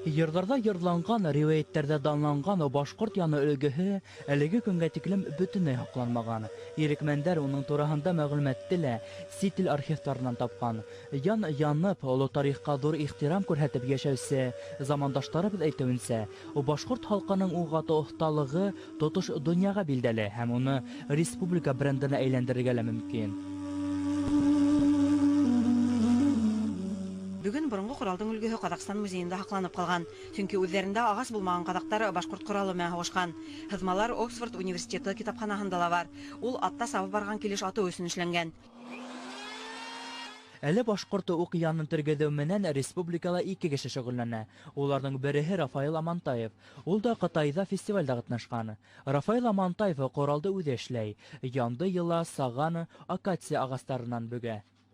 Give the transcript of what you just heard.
Йырҙарҙа йырланған, риүәйәттәрҙә данланған башҡорт яны өлгөһө әлеге көнгә тиклем бөтөнләй һаҡланмаған. Ирекмәндәр уның тураһында мәғлүмәтте лә сит ил архивтарынан тапҡан. Ян янып, оло тарихҡа ҙур ихтирам күрһәтеп йәшәүсе замандаштарыбыҙ әйтеүенсә, башҡорт халҡының уғаты оҫталығы тотош донъяға билдәле һәм уны республика брендына әйләндерергә лә мөмкин. Бөгөн боронғо ҡоралдың өлгөһө Ҡаҙағстан музейында һаҡланып ҡалған. Сөнки үҙҙәрендә ағас булмаған ҡаҙаҡтар башҡорт ҡоралы менән һуғышҡан. Һыҙмалар Оксфорд университеты китапханаһында ла бар. Ул атта сабып барған килеш атыу өсөн эшләнгән. Әле башҡорт уҡ янын тергеҙеү менән республикала ике кеше шөғөлләнә. Уларҙың береһе Рафаил Амантаев. Ул да Ҡытайҙа фестивалдә ҡатнашҡан. Рафаил Амантаев ҡоралды үҙе эшләй. Янды йыла, саған, акация ағастарынан бөгә.